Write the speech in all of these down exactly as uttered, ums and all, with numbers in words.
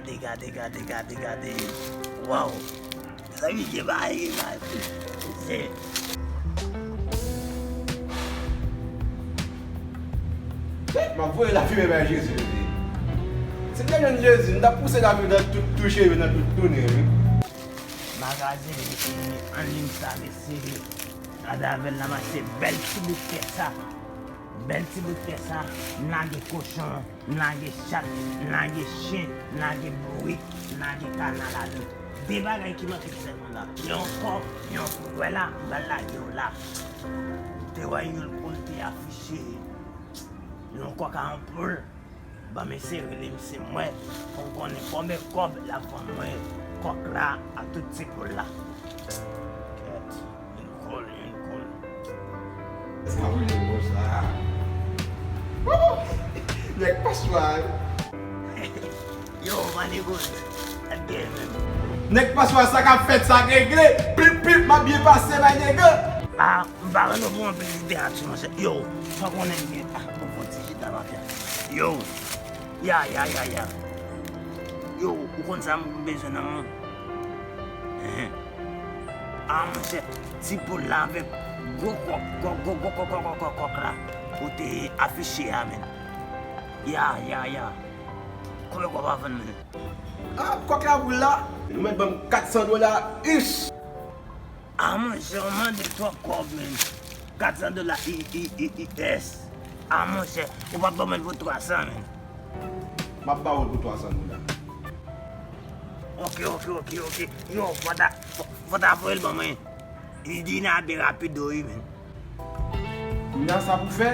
Gade, gade, gade, gade, gade. Waw. Mezanmi, gen bagay, gen bagay. Se M ap voye lafimen bay Jezi, wi. Si m te jwenn Jezi, m t ap pouse lafimen nan tout tou cheve, nan tout tou nen, wi. Magazin, anliy sa, mesye. Gade avè l la, mache bèl ti bout tè sa. Bèl ti bout tè sa. M lage kochon, m lage chat, m lage chen, m lage bourik, m lage kana ladan. De bagay ki manke sèlman la. Yon kòk, yon poul. Wè la, m pral lage yo la. Te wè yon poul te afiche. Yon kòk a yon poul. Ban m eseye rele misye m wè, pou m konnen konbyen kòb l ap vann mwen kòk la ak tout ti poul la. Kèt, youn koul, youn koul. Sa vle bon sa. Woo! Nèg paswa. Yo, Manigòl, ap gen menm. Nèg paswa, sa k ap fèt, sa k regle. Pip, pip, m ap byen pase, my nigga. Ah, m pa renmen pou anpil literati, monchè. Yo, fò konnen m gen, ah, bon, fò ti chita, mafya. Yo, ya, ya, ya, ya. Yo, ou konn sa m bezwen nan men w? Ehe. Ah, monchè, ti poul la avèk gwo kòk, gwo, gwo, gwo kòk, kòk, kòk, kòk, kòk la, ou te afiche a, menn. Ya, ya, ya. Konbyen kòb w ap vann, menn? Ah, kòk la, poul la. Ou mèt ban m kat san dola, ish. Ah, monchè, w mande twòp kòb, menn. Kat san dola, i, i, i, i, s. Ah, monchè, ou p ap ban mwen l pou twa san, menn. M ap ba w l pou twa san dola. Ok, ok, ok, ok. Yo, fò ta, fò, fò ta voye l ban mwen. Li, li nan abe rapido, wi, menn. Kounye a sa pou fè,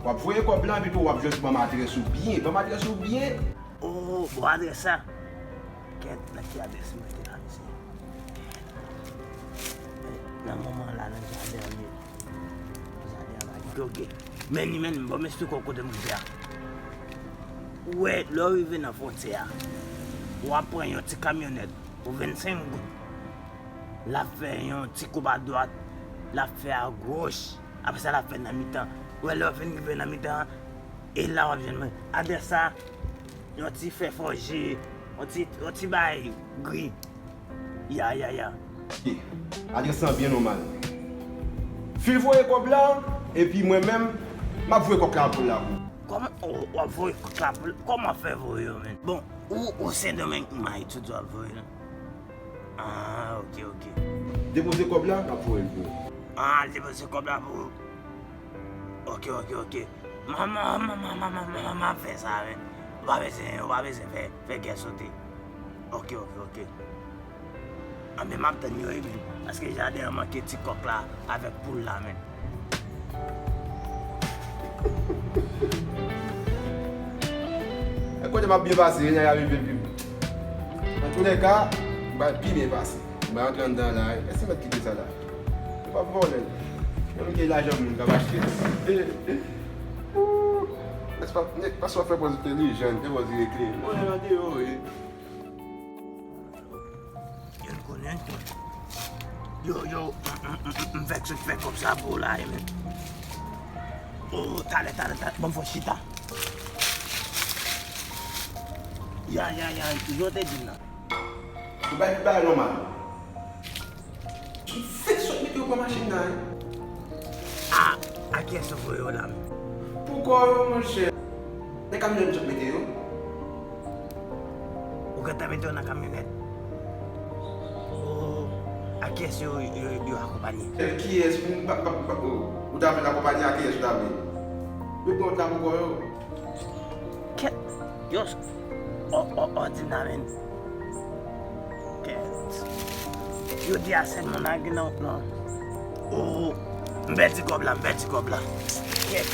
w ap voye kòb la, epi tou w ap jis ban m adrès ou byen. Ban m adrès ou byen. Oh, bon adrès sa. Kèt, nan ki adrès m rete la, mesye? Nan moman la, nan jaden an m ye. Jaden an la. Ok, ok. Men li, men li, bon, m esplike w kote m rive a. Ou wè, lè w rive nan fwontyè a, w ap pran yon ti kamyonèt pou vennsenk goud. L ap fè yon ti koub adwat, l ap fè agoch, apre sa l ap fè nan mitan. Ou wè, lè w fin rive nan mitan an, e la w ap jwenn mwen. Adrès sa, yon ti fè fòje, yon ti, yon ti bagay gri. Ya, ya, ya. Adrès lan byen nòmal. Fin voye kòb la, epi mwen menm, m ap voye kòk la pou l la pou ou. Kòman w, w ap voye kòk la pou l? Kòman w ap fè voye yo, menn? Bon, ou, ou Sendomeng, m a Ayiti w ap voye l. Ah, ok, ok. Depoze kòb la, m ap voye l pou ou. Ah, depoze kòb la pou ou. Ok, ok, ok. M, m, m ap fè sa, men. Ou pa bezwen, ou pa bezwen fè, fè kè sote. Ok, ok, ok. Anben, m ap tann yo, wi, men. Paske jaden an manke ti kòk la avèk poul la, men. E kote m ap byen pase, wi, nèg la rive pi. Antoulèka, m pral pi byen pase. M pral antre anndan la, wi. Èske mèt kite sa la? Ou p ap vòlè l. Menm ke lajan moun k ap achte l. Nèg pa, nèg pa swa fè pòz entèlijan, fè pòz regle. Mwen andeyò, wi. Youn konnen, youn konnen. Yo, yo, m, m, m, m, m fèk sot fè kòb sa pou w la, wi, men. Oh, talè, talè, talè. Bon, fò chita. Ya, ya, ya, jan w te di m nan. Ou bay tout bagay nòmal. M fèk sot mete yo pran machin nan, wi. A, a kiyès ou voye yo la menm? Pou kò yo, monchè. Nan kamyonèt m sot mete yo. Ou gentan mete yo nan kamyonèt? Oh, a kiyès yo, yo, yo akonpanye? E kiyès, m pa, pa, pa, oh, ou ta vle l akonpanye a kiyès ou ta vle? Yo pran yo la pou kò yo. Kèt. Yo, o, o, o, di m la, men. Kèt. Yo di a sèl moun la gen nan wout lan. O, m pèdi kòb la, m pèdi kòb la. Kèt.